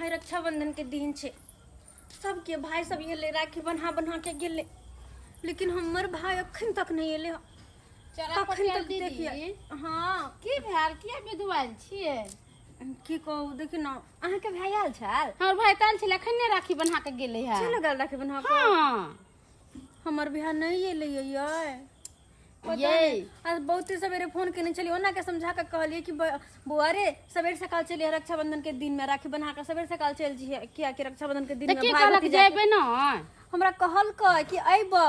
आइ रक्षाबंधन के दिन छै सबके भाई सब एलै राखी बन्हा बन्हा के गेलै लेकिन हमर भाई अखन तक नहि एलै हँ। चरा कखन पटियाल तक देखिए दीदी हँ की भेल किया विधवायल छियै की कहू देखियौ ने अहाँके भाई आयल छल हमर भाई तऽ आयल छलै अखन ने राखी बन्हा के गेलै है चलि गेल राखी बन्हा कऽ हँ हमर भाई नहि एलै यै पता यै नहि। आज बहुते सवेरे फोन केने छलियै ओना के समझा के कहलियै कि बौआ रे सवेरे सकाल चलिए रक्षाबंधन के दिन में राखी बन्हा के सवेरे सकाल चलि जइहे कियाकि रक्षाबंधन के दिन तऽ में की भाई कहलक भतीजा के जेबै ने हमरा कहलकै कि अयबो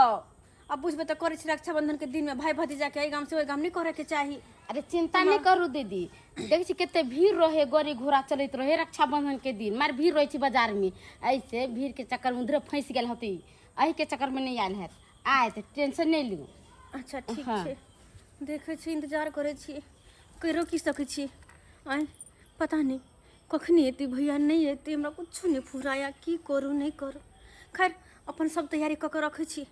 आ बुझबै तऽ करै छै रक्षाबंधन के दिन में भाई भतीजा के एहि गाम से ओहि गाम नहि करे के चाही अरे चिंता नहीं करू दीदी देखै छी कते भीड़ रहे गाड़ी घोड़ा चलैत रहे रक्षाबंधन के दिन मार भीड़ रहै छै बाजार में ऐसे भीड़ के चक्कर में उधरे फंसि गेल होती एही के चक्कर में नहीं आयल हैत आय तऽ टेंशन नहीं लियौ अच्छा ठीक हाँ। छै देखै छी इंतजार करै छी करियो की सकै छी आँय पता नहि कखनी एतै भैया नहि एतै हमरा कुछो नहि फुराया की करू नहि करू खैर अपन सब तैयारी कऽ कऽ रखै छी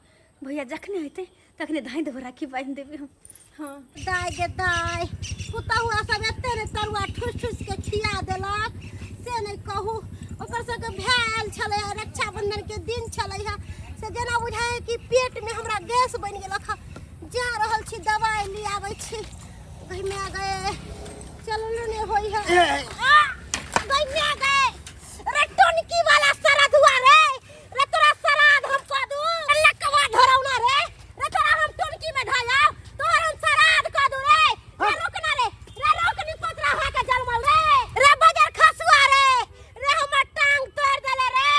भैया जखने एतै तखने धाँइ देबै राखी बान्हि देबै हम हँ दाय गे दाय पुतहुआ सब एते ने तरुआ ठुस ठुस के खिया देलक से नहि कहू ओकर सबके भाय आयल छलै हँ रक्षाबंधन के दिन छलै हँ से जेना बुझाइ है कि पेट में हमरा गैस बनि गेलक हँ जा रहल छी दवाइ लियाबै छी गई माय गए चललो नहि होइ है आ, गई माय गए रे टोनकी वाला सरधुआ रे रे तोरा श्राद्ध हम कऽ दू लकवा धरौना रे रे तोरा हम टोनकी में ढाया तोहर हम श्राद्ध कऽ दू रे रे रुक ना रे रे रुक नी पतरा हो के जलमल रे रे बजर खसुआ रे रे हमर टांग तोड़ देले रे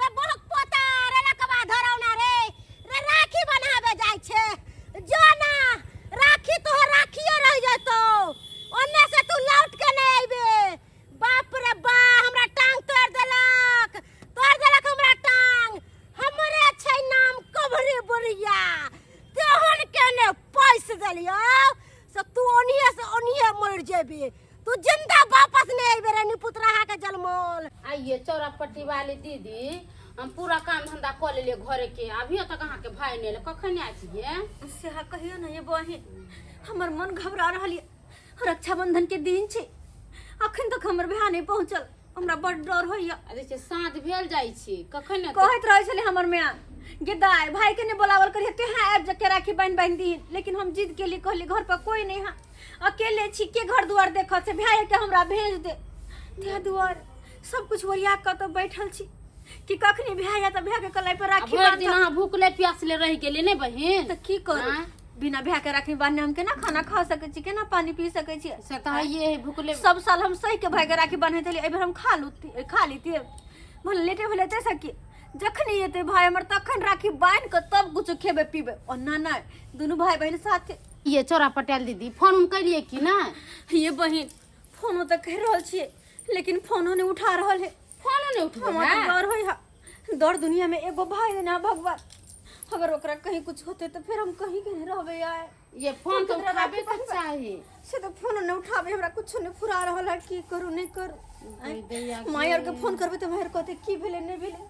रे बहक पोता रे लकवा धरौना रे रे राखी बनाबे जाइ छै जो ना राखी तोहर राखिए रह जैतो ओन्ने से तू लौट के नहीं अइबे बाप रे बा हमरा टांग तोड़ देलक तोड़ देलक हमरा टांग हमरे छै नाम कबरी बुढ़िया तेहन के ने पैस देलियौ से तू ओनिए से ओनिए मर जेबी तू जिंदा वापस नहीं अइबे रे निपुतराहा के जलमल आइए चौरा पट्टी वाली दीदी हम पूरा काम धंधा कऽ लेलियै घरे के अभियो तक अहाँके भाय नहि एलै कखन आयत ये सेहा कहियो ने ये बहिन हमर मन घबरा रहल ये रक्षाबंधन के दिन छै अखन तक हमर भाय नहि पहुँचल हमरा बड़ डर होइया आ देखिए साँझ भेल जाइ छी कखन एतै? कहैत रहै छलै हमर माय गे दाय भाई के नहीं बोलावल करिहे तू यहाँ आबि जाके राखी बान्हि बान्हि दीही लेकिन हम जिद केली कहली घर पर कोई नहीं है अकेले छी के घर दुआर देखत से भाई के हमरा भेज दे तै दुआर सब कुछ ओरिया कऽ तऽ बैठल छी कि कखनी भाय आयत तऽ भाय के कलाई पर आ राखी भरि दिन बान्हत अहाँ भूखले प्यासले रहि गेलियै ने बहिन तऽ की करू आँय? बिना भाय के राखी बान्हने हम केना खाना खा सकै छी केना पानी पी सकै छी से तऽ हइए है भूखले सब साल हम सही के भाई के राखी बान्हैत छलियै एहि बेर हम खा लू खा लीतियै भले लेटे भेले एते सकी जखन एतै भाई हमर तखन राखी बान्हि कऽ तब कुछो खेबै पीबै ओना नहि दुनू भाई बहिन साथे ये चोरा पटेल दीदी फोन उन कलियै कि नहि ये बहिन फोनो तऽ कहि रहल छियै लेकिन फोनो नहि उठा रहल है फोनो नहि उठबै हमरा तऽ है डर होइ है डर दुनिया में एगो भाई है ना भगवान अगर ओकरा कहीं कुछ होते तो फिर हम कहीं कहीं रहबे आए ये फोन तऽ केकरा उठाबे राखी के बान्हबै? चाही से तो फोन नहीं उठाबे हमरा कुछ नहीं फुरा रहल है की करू नहीं करू गई दैया माय आर के फोन करबे तऽ माय आर कहते की भेलै नहीं भेलै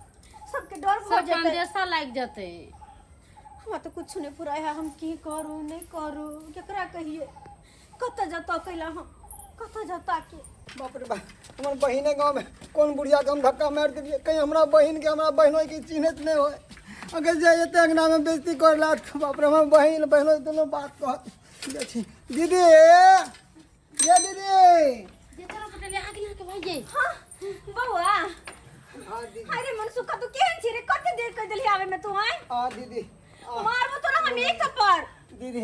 सबके डर भऽ सब जेतै अंदेशा लागि जेतै हमरा तऽ कुछ नहीं फुराय है हम की करू नहीं करू केकरा कहिए कतऽ जतऽ कैला हम कतऽ जतऽ के बाप रे बाप हमर बहिने गाँवमे कोन बुढ़ियाके हम धक्का मारि देलियै कहीं हमरा बहिनके हमरा बहिनोके चिन्हैत नहि होय अगर जे एते अङ्गनामे बेइज्जती कर लात बाप रे हमर बहिन बहिनो दुनू बात कहत जाइ छी दीदी ये दीदी जे चलो पटेल आगे आके भाई हाँ बौआ हाँ दीदी अरे मनसुखा तू केहन छी रे कते देर कर देली आवे में तू आय हाँ दीदी हाँ, मारबो तोरा हम एक थप्पड़ दीदी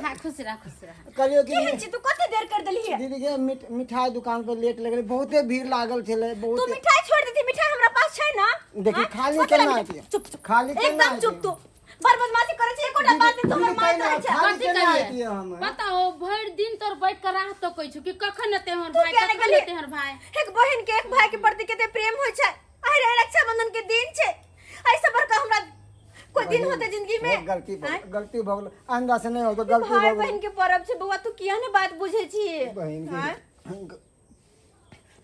हाँ खुश रह खुश रह कहलियौ कि केहन छी तू कते देर कर देली है दीदी के मिठाई दुकान पर लेट लगलै बहुते भीड़ लागल छलै तू बहुत मिठाई छोड़ देती मिठाई हमरा पास छै ना देखी, हाँ? खाली कथी ला केना मिठाई? हेतै? चुप चुप खाली केना एकदम हेतै? चुप तू बड़ बदमाशी करै छी एकोटा बात नहीं तू हमर दीदी, मार केना करै छै खाली कथी केना करियै? हेतियै हम पता हो भरि दिन तोर बैठ के राह तकै छु कि कखन एतै हमर तू भाई किया नहि कखन गेलही? एतै हमर भाई एक बहिन के एक भाई के प्रति कते प्रेम होइ छै आइ रे रक्षाबंधन के दिन छै ऐसे बड़का हमरा कोई दिन होते जिंदगी में गलती भऽ आँय? गेल, गलती भऽ गेल आइंदा से नहि होतौ गलती भाई भऽ गेल बहिन के परब छै बौआ तू किया ने बात बुझै छी बहिन आँय? के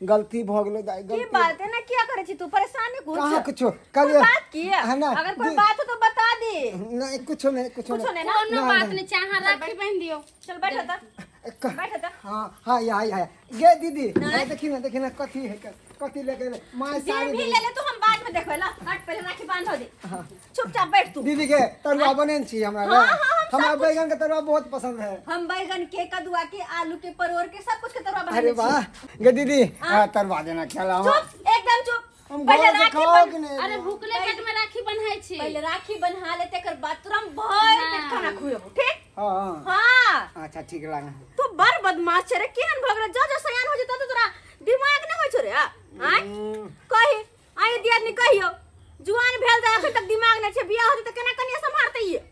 गलती भऽ गेलै दाइ की गलती बात है ना किया करे छी तू परेशान नहीं कुछ कहाँ कुछो कोई कहलियै बात किया हाँ, ना, अगर कोई दी- बात हो तो बता दे नहीं कुछो नहीं कुछो कुछो नहीं नहीं ना कोनो ना, बात ना। नहीं छै अहाँ राखी बान्हि दियौ चल बैठ ता बैठ त हाँ हाँ या या गे दीदी ए, देखी ना देखी ना कथी है कथी लेके एलै? माय जे साड़ी भी देली। ले ले तू हम बाद में देखबै ला हट पहले राखी बांध दे चुपचाप बैठ तू दीदी के तरुआ बनेन छी हमरा हाँ, हाँ, हम सब हमरा बैगन के तरुआ बहुत पसंद है हम बैगन के कदुआ के आलू के परोर के सब कुछ के तरुआ बना अरे वाह गे दीदी हाँ, तरुआ देना खेला हम चुप एकदम चुप हम पहले घर से राखी खाओ बन कि नहीं अरे भूखले पेट में राखी बन्हाई छी पहले राखी बन्हा लेते कर बाद तुरंत भर पेट खाना खुएबो ठीक हाँ हाँ हाँ अच्छा ठीक लागे तू बड़ बदमाश छे रे केहन भऽ गेलै जा जा सयान हो जेतौ तऽ तोरा दिमाग नहि होइ छौ रे आँय कही आइ दियादनी कहियो जुआन भेल तऽ अखन तक दिमाग नहि छै बियाह होतै तऽ केना कनिया सम्हारतै ये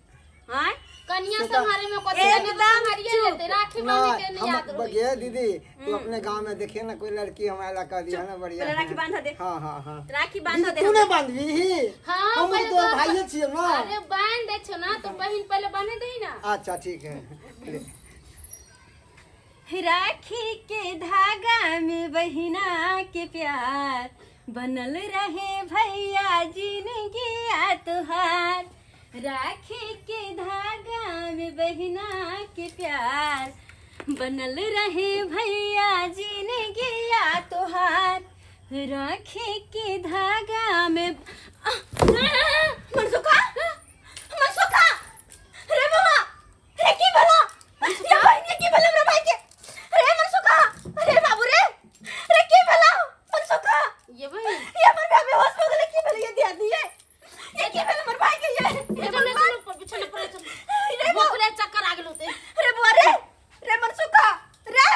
आँय कनिया सम्हारे में कथी कनिया एकदम सम्हारिए चुप। लेतै राखी बांधे के नहीं नहीं हम याद रहै गे दीदी तू अपने गांव में देखिए ना कोई लड़की हमारा ला कर दिया ना बढ़िया पहले राखी बांध दे हाँ हाँ हाँ राखी बांध दे तू नहीं बांधबी हाँ, हम पहले तो तो- भाइये छियै ना अरे बांध दे छो ना तो बहिन पहले बांधे दही ना अच्छा ठीक है ले। राखी के धागा में बहिना के प्यार बनल रहे भैया जिंदगी तुहार राखी के धागा में बहिना के प्यार बनल रहे भैया जिंदगी तुहार राखी के धागा में मनसुखा मनसुखा रे बाबा रे की भला ये बहिन ये की भला हमरा भाई के रे मनसुखा रे बाबू रे रे की भला मनसुखा ये बहिन ये हमर भाई बेहोश हो गेलै की भेलै ये दिया दिए ये की भेलै हमर भाई के ये ये चलो भगवान चलो बिछाना पर चलो रे बाबू भूखले चक्कर आ गेल होते रे बुआ रे रे मनसुखा रे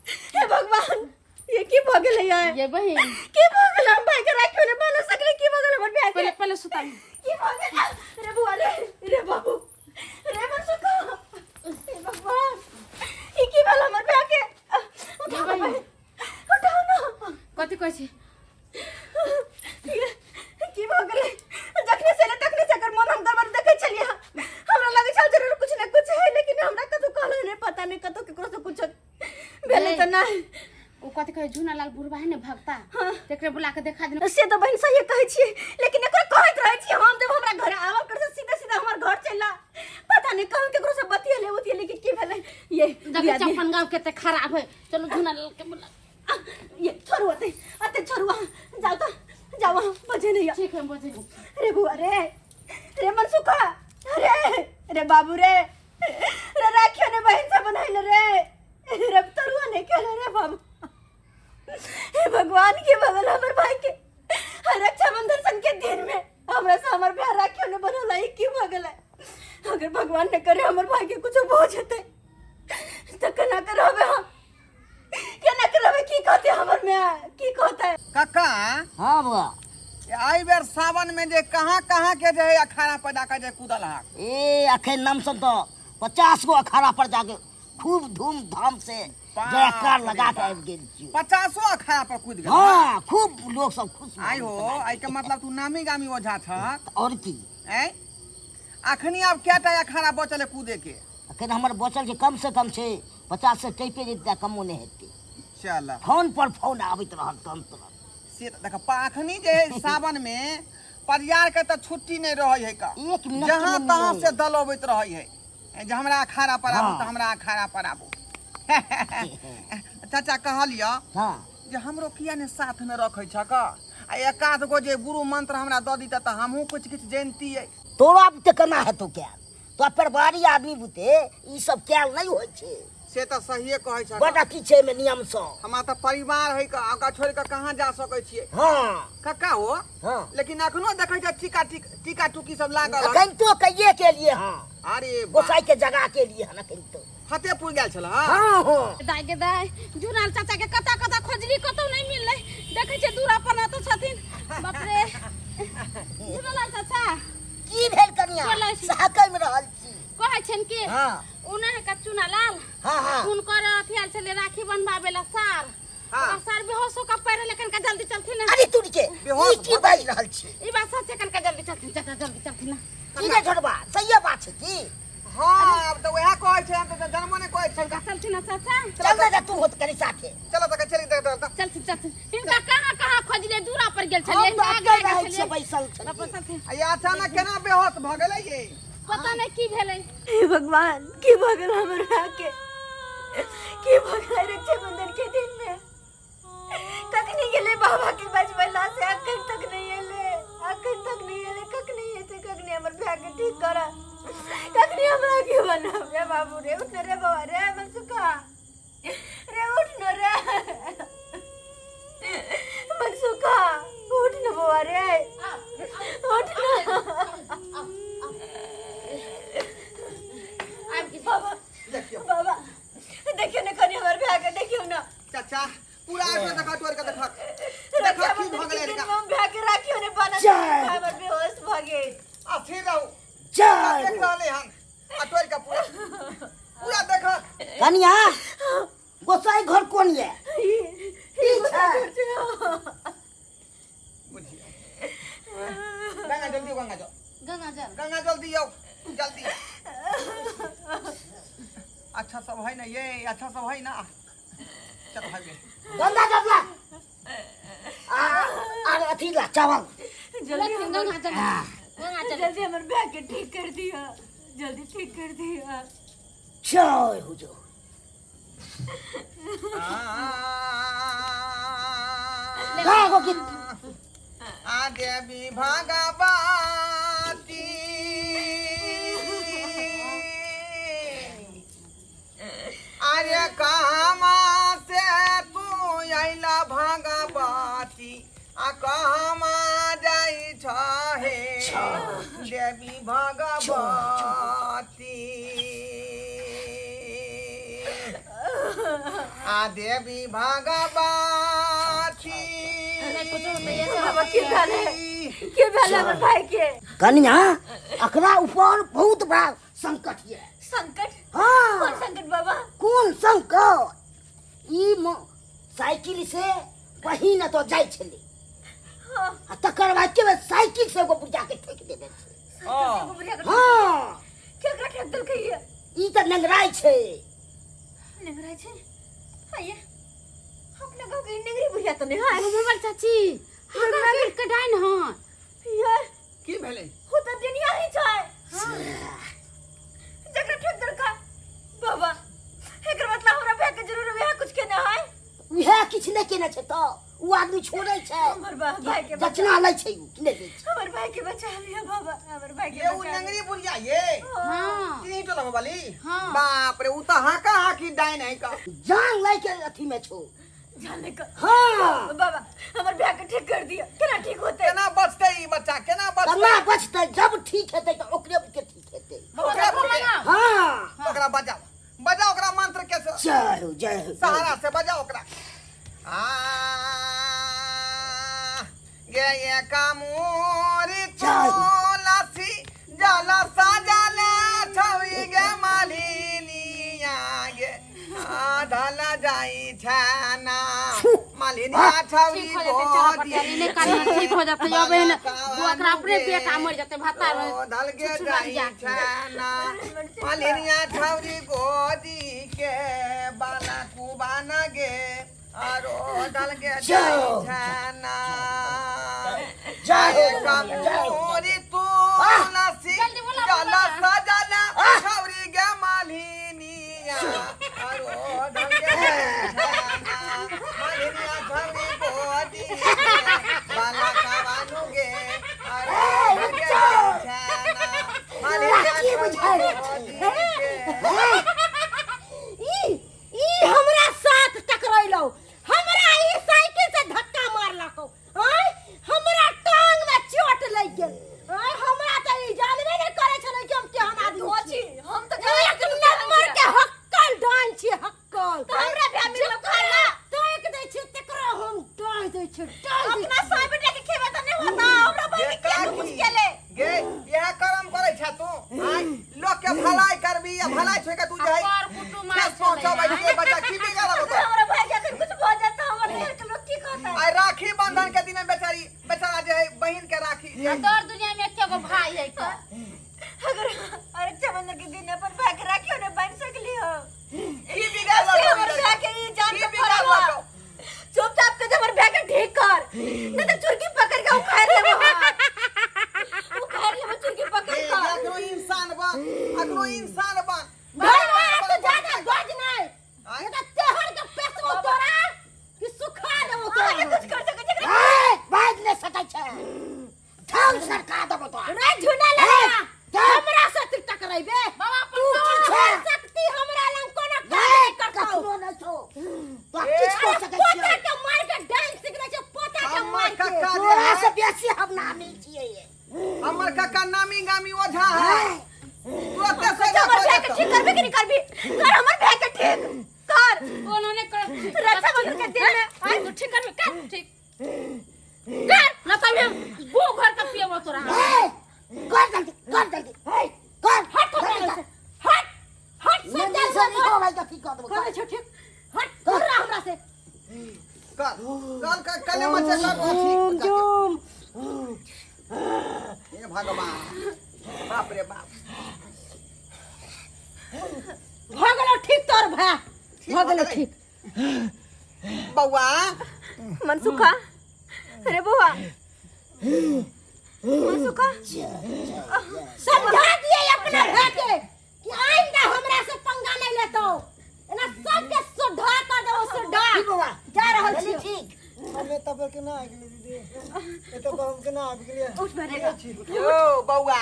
हे भगवान ये की भऽ गेलै ये ये बहिन की भऽ गेलै हम भाई के राखियो ने बान्ह सकलै की भऽ गेलै हमर भाई के पहले पहले सुता की भऽ गेलै रे बुआ रे रे बाबू रे मनसुखा हे भगवान ई की भेल हमर भाई के उठाओ ना भाई उठाओ ना कथी कहै छी की भऽ गेलै जखने से एलै तखने से एकर मन हम गड़बड़ देखै छलियै हमरा लगै छल जरूर कुछ ने कुछ है लेकिन हमरा कतौ कहलो नहि पता नहि कतौ केकरो से कुछ भेलै तऽ नहि ओ कथी कहै झूना लाल बुढ़बा है ने भगता तेकरे बुला के देखा देना से तऽ बहिन सही कहै छियै लेकिन एकरो कहैत रहै छियै हम जब हमरा घर आवल कर से सीधा सीधा हमर घर चलि आ पता नहि कहूँ केकरो से बतियेले उतियेले कि की भेलै ये देखै दियादनी। अपन गाँव कते खराब है चलो झूना लाल के बुला ये छोड़ू अते अते छोड़ू अहाँ जाओ तो जाओ अहाँ बजे नहीं ठीक है बजे रे बुआ रे रे मनसुखा रे रे बाबू रे रे राखियो ने बहन से बनाइल रे रे तरुआ नहीं खेले रे बाबू हे भगवान के बगल हमर भाई के रक्षाबंधन सन के दिन में हमरा से हमर भाई राखियो ने बनल है की भगल है अगर भगवान ने करे हमर भाई के कुछ हो जेते तो केना करबे हम केना करबे की कहते हमर में की कहते काका हाँ बुआ एहि बेर सावन में जे कहाँ कहाँ के जे है अखाड़ा पैदा कर जे कूदल हक ए अखन लमसम तो 50 गो अखाड़ा पर जाके खूब धूमधाम से जयकार लगा के आबि गेल छियौ 50 अखाड़ा पर कूद गेल हाँ खूब लोग सब खुश भऽ आइ हो गेल। आइ के मतलब तू नामी गामी ओझा छक और की ऐ अखनी आब कएटा अखाड़ा बचल है कूदे के अखन हमर बचल छै कम से कम छै 50 से टैपे जेतै कमो नहि हेतै चल फोन पर फोन आबैत रहल तुरंत तुरंत से तऽ देख अखनी जे है सावन में परियार के तऽ छुट्टी नहीं रहे है का एक मिनट जहाँ नहि तहाँ मिलै। से दल अबैत रहे है जे हमरा अखाड़ा पर आबू हाँ। तऽ हमरा अखाड़ा पर आबू चाचा कहलियऽ हाँ जे हमरो किया ने साथ में रखै छक आ एकाध गो जे गुरु मंत्र हमरा दऽ दितऽ तऽ हमहूँ किछु किछु जनितियै तोरा बुते केना हेतौ कयल तोरा परिवारी आदमी बुते ई सब कयल नहि होइ छै से तऽ सहिए कहै छक बड अथी छै एहिमे नियम सँ हमरा तऽ परिवार है का ओकरा छोड़ि कऽ कहाँ जा सकै छियै हाँ कक्का हो हाँ लेकिन अखनो देखै छै टीका टीका टुकी सब लागल हन। अखन तो कहिए के लिए हाँ अरे बा, गोसाई के जगह के लिए हन अखन तो फतेहपुर गेल छल हँ हाँ हाँ दाय गे दाय झुनाल चाचा के कता कता खोजली कतौ नहीं मिललै देखै छियै दूरा पर न तो छथिन बाप रे झुनाल चाचा की भेल कनिया बोलै छी। सहकै में रहल छी कहै छनि कि हाँ उना है का चुनालाल हाँ हाँ हुनकर अथी आयल छलै राखी बन्हबाबै ला सार हाँ। ओकरा सार बेहोश होकर पड़ि रहलै कनिका जल्दी चलथिन ना अरे तुर के बेहोश ई की बाजि रहल छी ई बात सच छै कनिका जल्दी चलथिन चाचा जल्दी चलथिन ना की रे ढोरबा सहिए बात छै की हाँ आब तऽ वएह कहै छै हम तऽ जन्मो नहि कहै छै कनिका चलथिन ना चाचा चल ने तू होत कनी साथे चलो तऽ चलि देख देख चलथिन चलथिन हिनका कहाँ कहाँ खोजलियै दूरा पर गेल छलियै हम हिनका तऽ आगे अकेले आगे रहै छियै छलियै बैसल बाप रे, छलियै चलथिन आ ई अचानक केना बेहोश भऽ गेलै ये पता नहि की भेलै हे भगवान की भऽ गेल हमर भाय के की भऽ गेलै रक्षाबंधन के दिन में कखनी गेलै बाबा के बजबैला से अखन तक नहीं एलै, अखन तक नहीं एलै। कखनी एतै, कखनी हमर भाय के ठीक करत, कखनी हमरा के बनाब? रे बाबू रे, उठ न रे बाबा रे, मनसुखा रे, उठ न रे मनसुखा, उठ न बौआ रे, उठ न। बाबा, देखियौ। बाबा, देखियौ ने कनि हमर भाय के, देखियौ ने। चाचा, पूरा आबि देखा, तोड़ के देखा, देखा की भऽ गेलै। रक्षाबंधन के दिन हम भाय के राखियो ने बान्हल, जय। भाय हमर बेहोश भऽ गेल। अथी रहू। जय। देख रहले हन आ तोड़ के पूरा पूरा देखक। कनिया, गोसाई घर कोन ये? ई छै। बुझियौ, गंगा जल्दी, गंगा जल। गंगा जल। गंगा जल दियौ जल्दी। अच्छा सब है ना ये? अच्छा सब है ना? चलो भाई। गंगा जल ला आ आ अथी ला, चावल। जल्दी हमर गंगा जल, गंगा जल। जल्दी हमर भाय के ठीक कर दियो, जल्दी ठीक कर दियो। जय हो जो। गा गो गीत। आ देवी भगवती, अरे कहमा से तू अइला भगवती, आ कहमा जाइ छहे देवी भगवती? आ देवी भगवती। बाबा, की भेलै, की भेलै हमर भाई के? कनिया, अकरा ऊपर बहुत बड़ा संकट ये। संकट? हाँ। कोन संकट बाबा? कोन संकट? ई साइकिल से बहिन तो जाइ छलै। आ तकर बाद के साइकिल से एगो बुढ़िया के ठोकि देने छै। साइकिल से एगो बुढ़िया के? हाँ। केकरा ठोक देलकै ये? ई तऽ नेंगराइ छै। नेंगराइ छै? हाँ, ये अपना गाँव के नेंगरी बुढ़िया तऽ नहीं है। मोबाइल चाची, हमरा के के डाइन हन। ये की भेलै? हो तऽ दुनिया ही छै जकरा ठोक देलका। बाबा, एकर मतलब हमरा भाई के जरूर वएह कुछ केने है। उएह किछु नहि केने छै तऽ ओ आदमी छोड़ै छै? हमर भाई के बचा दक्षिणा लै छै, उ कि नहि दै छै? हमर भाई के बचा लिया बाबा, हमर भाई के ये उ बचा लिअ। नंगरी बुढ़िया ये? हाँ। तीन टोला वाली? हाँ। बाप रे, उ तऽ हाका हाकी डाइन है का। जान लै के अथी में छौ। जाने का। हाँ। बाबा, हमर भाई के ठीक कर दिया, केना ठीक होते? केना बचतै ई बच्चा, केना बचतै? केना बचतै? जब ठीक हेतै तऽ ओकरे के ठीक हेतै। ओकरा के? हाँ। ओकरा बजाओ, बजाओ ओकरा मंत्र के जय हो, जय हो। सहारा से बजाओ ओकरा। आ गे ये कामोरी तुलसी जल सजल छौरी गे मालिनिया गे, ढल जाई छाना मालिनिया छौरी। ठीक हो जेतै, चल पटियाली नहि काटना, ठीक हो जेतै। अब एहन ओकरा अपने बेटा मरि जेतै भत्ता। ढल गे छुछुरा जाई जाके। छाना मालिनिया छौरी गोदी के बाला कुबाना गे, आरो ढल गे जाई छाना। जय हो, जय हो। कमोरी तुलसी जल्दी बोला, जल बोला। सजल छौरी गे मालिनिया, आरो ढल गे जाई छाना मालिनिया छौरी गोदी के बाला कबानु गे, आरो ढल गे जाई छाना मालिनिया की बुझाइ छौरी गोदी के। ई ई हमरा साथ टकरैलौ, हमरा ई साइकिल से धक्का मारलकौ। आय, हमरा टांग में चोट लागि गेल। आय, हमरा तऽ ई जानबे नहि करै छलै कि हम केहन आदमी तो छी। छी हम तऽ एक नंबर के हक्कल डान छी, हक्कल। तऽ हमरा भाय मिलल खाला। ताकि दै छी तकरा, हम डाहि दै छी, डाहि दै अपना छी। साय बेटा के खेबे तऽ नहीं होता, हमरा भाई के किया कुछ केले? गे, इएह कर्म करै छ तू? आँय, लोक के भलाई करबी आ भलाई छोड़ के तू जे है कर कुटुम आयल ठेस पहुंचाबै छलै। छै बच्चा की बिगाड़ब ओकर? हमरा भाई के अगर कुछ भऽ जात तऽ हमर घर के लोग की कहता? आइ राखी बंधन के दिन बेचारी बेचारा जे है बहिन के राखी आ तोर दुनिया में एके गो भाई है का? अगर रक्षाबंधन के दिन अपन भाई के राखियो ने बांध सकली हो की बिगाड़लक? से हमर भाई के ई जान की के बिगाड़लक? फरवा चुपचाप के हमर भाई के ठीक कर, नहीं तो चुरकी पकड़ के उखाड़ लेबो, उखाड़ लेबो चुरकी पकड़ ए, कर। अखनो इंसान बन, अखनो इंसान बन। घर में तो ज्यादा गज नहीं। सकै छै ढंग सरका देबो तोरा। रे झुना लड़िया, हमरा से तू टकराइबे? बाबा तू की छै? शक्ति हमरा लंग कोनो काज नहीं नहीं करतौ। ककरो नहीं छौ तो किछ कऽ सकै पोता छियै। के मार के डांस सीखने छै, पोता के हमर मार के। कक्का जे तोरा है, से बेसी हम नामी छियै। हमर कक्का नामी गामी ओझा है, तुरते से हमर भाई के ठीक करबे कि नहीं करबी? कर हमर भाई के ठीक कर। उन्होंने कर रक्षाबंधन के दिन में आइ तू ठीक करबे, कर ठीक कर न तब हम गो घर का पियबो तोरा। ए, कर जल्दी, कर जल्दी, ए, कर। हट हमरा से, हट हट। जल्दी से नहीं हो भाई तो ठीक कर देबो। करे छौ ठीक, हट दूर रह हमरा से। कर कल कल कले मचे कर ठीक। जुम। हे भगवान, बाप रे बाप। भऽ गेलौ ठीक तोर भाय? भऽ गेलौ ठीक? बौआ। मनसुखा अरे बौआ मनसुखा। समझा दिए अपना भाय के कि आइंदा हमरा से पंगा नहीं लेतो, एना सबके सुढ़ा कर देबो, सुढ़ा। ठीक बौआ। जा रहल भेली छी। ठीक। हमे तब पर केना आबि गेलियै दीदी? एतऽ पर हम केना आबि गेलियै? उठ बैठेगा। यौ बौआ,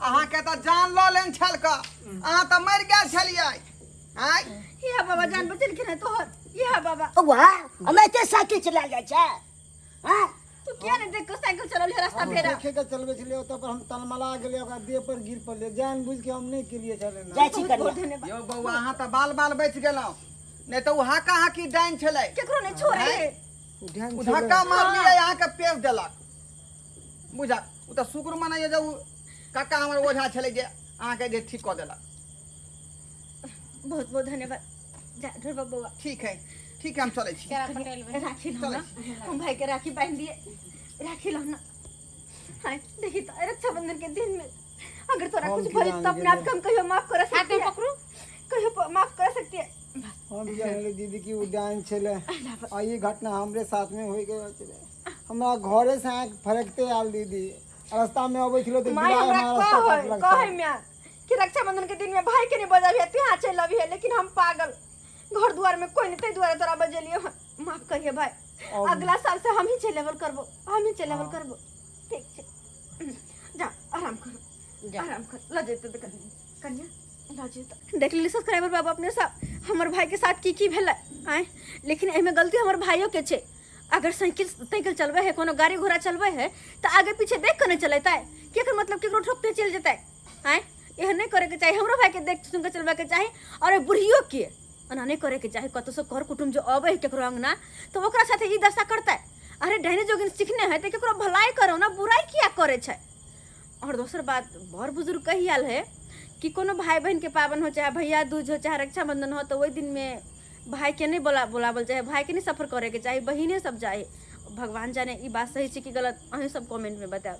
अहाँके तऽ जान लऽ लेन छल क, अहाँ तऽ मरि गेल छलियै आँय। यह बाबा जान बचल के तोहर यह बाबा। बौआ, हम एते साइकिल चलायल जाइ छै? हाँ? तू किया नहीं देख के साइकिल चलल है रास्ता फेरा? देखे के चलबै छलियै, ओतऽ पर हम तलमला गेलियै, ओकरा देह पर गिर पड़लियै। जान बुझि के हम नहि केलियै छलै ना। जाइ छी बहुत बहुत कनिया। धन्यवाद। यौ बौआ, अहाँ तऽ बाल बाल बचि गेलहुँ, नहि तऽ ओ हाका हाकी डाइन छलै। केकरो नहीं छोड़े है। ध्यान ओ छलै। धक्का मारलियै, अहाँके पेश देलक बुझा। ओ तऽ शुक्र मनाइए जे ओ काका हमर ओझा छलै जे अहाँके जे ठीक कऽ देलक। बहुत बहुत धन्यवाद। जा ढोरबा बौआ। ठीक है, ठीक है, हम चलै छी। केरा पटेल। राखी लो ना, हम भाई के राखी बांध दिए, राखी लो ना। हाय देखी तो, रक्षाबंधन के दिन में अगर तोरा हम कुछ की भइल जान तो अपने आप गेलियै। के हम कहियो माफ कर हाथ सकती में है? पकड़ू। कहियो माफ कर सकती है? हम जानले दीदी कि ओ डाइन छलै आ ई घटना हमरे साथ में होइ गेल छलै। हमरा घरे से आँखि फरकते आयल दीदी, रास्ता में अबै छलै तऽ माय बिलाइ हमरा हमरा रास्ता कहे काटलक कहे छल। में कि रक्षाबंधन के दिन में भाई के नहीं बजाबी, तू यहाँ चल अभी है, लेकिन हम पागल, घर द्वार में कोई नहीं, ताहि दुआरे तोरा बजेलियो हन। माफ करिए भाई। अगला साल से हम ही चल लेवल करबो, हम ही चल लेवल करबो। ठीक छै, जा आराम करो, आराम कर। ल जैते तऽ कन्या ल जैते। देख लेली सब्सक्राइबर बाबू अपने सब हमर भाई के साथ की की भेलै आँय। लेकिन एहिमे गलती हमर भाइयों के छै। अगर साइकिल ताइकिल चलबै है, कोनो गाड़ी घोड़ा चलबै है, तऽ आगे पीछे देख के नहि चलेतै? केकर मतलब केकरो ठोकते चलि जेतै? आँय, एहन नहि करैके चाही। हमरो भाइके देख सुनि कऽ चलबैके चाही आओर ओहि बुढ़ियोके एना नहि करैके चाही। कतहुसँ कर कुटुम्ब जो अबै है केकरो अङ्गना तऽ ओकरा साथे ई दशा करतै? अरे डाइने जोगिन सीखने है तऽ केकरो भलाई करो ना, बुराई किया करै छै? और दोसर बात, बड़ बुजुर्ग कही आयल है कि कोनो भाई बहन के पावन हो, चाहे भैया दूज हो, चाहे रक्षाबंधन हो, तो ओहि दिन में भाई के नहीं बोलावल चाहे, भाई के नहीं सफर करे के चाही, बहिने सब जाए। भगवान जाने ई बात सही छै कि गलत, अहीं सब कमेंट में बताओ।